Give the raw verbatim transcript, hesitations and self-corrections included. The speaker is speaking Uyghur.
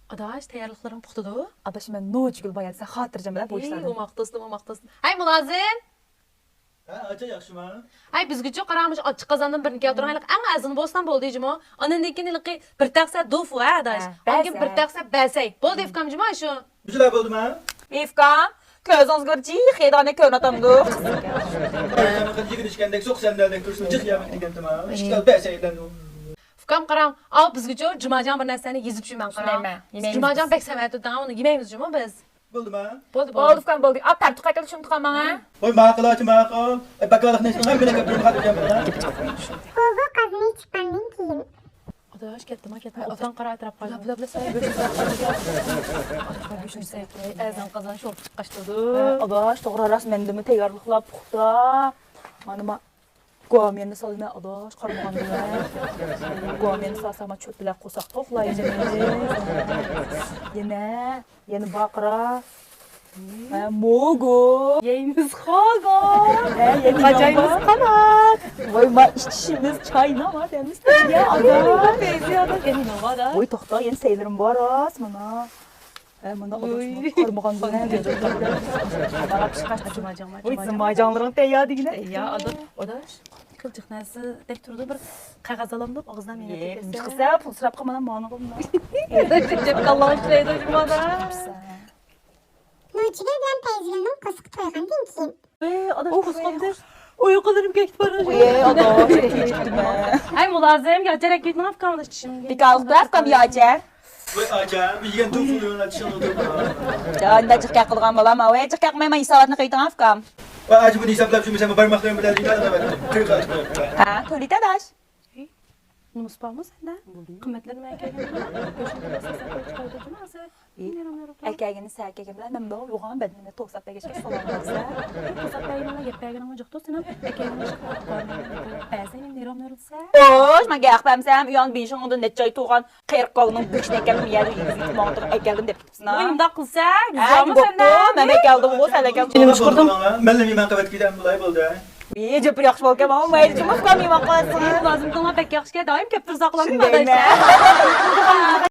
ئاداش، تەييارلىقلىرىڭ پۇختىدۇ؟ ئاداش، مەن نوچىگۈل بايا دېسە خاتىرجەم بىلەن بۇ ئىشلارنى. ئوماق دوستۇم، ئوماق دوستۇم. ھەي، مۇلازىم! ھە، ئاچا، ياخشىما؟ ھەي، بىزگىچۇ قاراڭ، مۇشۇ ئاچچىق قازاندىن بىرنى كەلتۈرۈڭ، ھېلىقى ئەڭ ئەزىلى بولسىدىن بولدى جۇمۇ. ئاندىن كېيىن ھېلىقى بىر تەخسە دوفۇ، ھە، ئاداش؟ ھە، ئاندىن كېيىن بىر تەخسە بەسەي. بولدى، ئۇكام جۇمۇ شۇ. مۇشۇلار بولدىما؟ ئۇكام، كۆزىڭىزگە بىر جىق يەيدىغاندەك كۆرۈنۈۋاتامدۇ؟ يېگىلىشكەندەك، سوق سەندەلدەك تۇرسىمۇ، جىق يەمەك دېگەنتىما. ئىككى تال بەسەيلەندۇ. ئۇكام، قاراڭ، ئاۋۇ بىزگىچۇ جۇماجان بىر نەرسىنى يېزىپ چۈشۈرمەڭ، قاراڭ. جۇماجان بەك سەمەتۇداڭ، ئۇنى يېمەيمىز جۇمۇ بىز. بولدىما؟ بولدى، بولدى. بولدى، ئۇكام، بولدى. ئاپ، پەرتۇق ئەكەل، شۇمتۇقان ماڭا. ۋاي، ماقۇل، ئاچا، ماقۇل. ئەي، باكالىق نېسىڭ ھەممىنى ئەكەپ بېرىمەن، خاتىرجەم بولۇڭ. قوزۇ قازىنى چىققاندىن كېيىن. ئاداش، كەتتىما، كەتتىما. ئوبدان قارا ئەتراپقا. بىلا، بىلا، بىلا. ئەزان قازان شورپا چىققاچتىدۇ. ئاداش، توغرا راست، مەندىمۇ تەييارلىقلار پۇختا. مانا، ما-، گۇاميەننى سالىمەن، ئاداش، قارىمىغان بىلەن. گۇاميەننى سالسام، چۆپلەر قورساق توقلايدۇ. يەنە، يەنە باقرا. ھە، موگو. يەيمىز خوگو. ھە، يەنە قاچايمىز قانات. ۋاي، ما ئىچىشىمىز چايناما دەمسىز يا، ئاداش. ۋاي، توختا، يەنە سەيلىرىم بار، راست، مانا. ھە، مانا، ئاداش، قارىمىغان بىلەن. مانا پىشقاچ. ۋاي، زىماجاڭلىرىڭ تەييار دېگىنە. يا، ئاداش. قىلچىق نەرسىدەك تۇرىدۇ، بىر قەغەز ئالامدۇق، ئاغزىنى مېڭىپ كەتسە. قىلسا، پۇل سۇراپ قالمانا مانا قىلما. دەپ كاللاڭ ئىشلەيدۇ جۇمادا. نوچىگۈل بىلەن پەيزىگۈلنىڭ قورسىقى تويغاندىن كېيىن. ئەي، ئاداش، قورسىقىمدىن ئۇيقۇلىرىم كەتتى بارا. ئەي، ئاداش، كەتتىم. ئەي، مۇلازىم، ياچەرەك كېتىڭ، ئاپكام ئاداش چىشىمگە. بىكارلىقتا ئاپكام ياچەر. ۋاي ئاچا، بۇ يېگەن توفۇ يوغان چىشىڭنى تۇرما. يا، ئۇنداق جىق گەپ قىلغان بالام، ۋاي، جىق گەپ قىلمايمەن، ھېساباتنى قىلىۋېتىڭ ئاپكام. ۋاي ئاچا، بۇنى ھېسابلاپ يۈرمىسەم، بارماقلىرىم بىلەن دېگەن ئادەم. ھە، تۆلىتە ئاداش. نېمىسى بارمۇ سەندە؟ قىممەتلىرىنى ئەكەلگەن. ئەكەلگىنى سەن ئەكەلگەن بىلەن مەن بۇ يوغان بەدىنىمنى توساپ بەرگەچكە سالام بەرسە. توساپ بەرگىنىڭ يەپ بەرگىنىڭ جوق دوستۇم. ئەكەلگىنىڭ بەزى نېرۋ نېرۋ. خوش، مەن گەپ بەرمىسەم، ئۇيان بېشىڭدىن نەچچە ئاي تۇغان قېرىق كالىنىڭ گۆشىنى ئەكەلدىم، يەردە يېگۈزۈپ ماڭا ئەكەلدىم دەپ كېتىپسىنا. ئۇنداق قىلسا، ھە، گۈزەلمۇ سەندە؟ مەن ئەكەلدىمغۇ، سەن ئەكەلدىڭ. جېنىم چىقىردىڭ. مەنلا مېھمان قىلىۋەتكىدەم بۇلاي بولدى. ئى، جۈپۈر ياخشى بولكەن، ماڭا مەيلى جۇمۇ ئۇكام مېھمان قىلىسىز. ئى، مۇلازىمىڭلار بەك ياخشىكەن، دائىم كەپتۇر ساقلاپ. شۇندايمۇ؟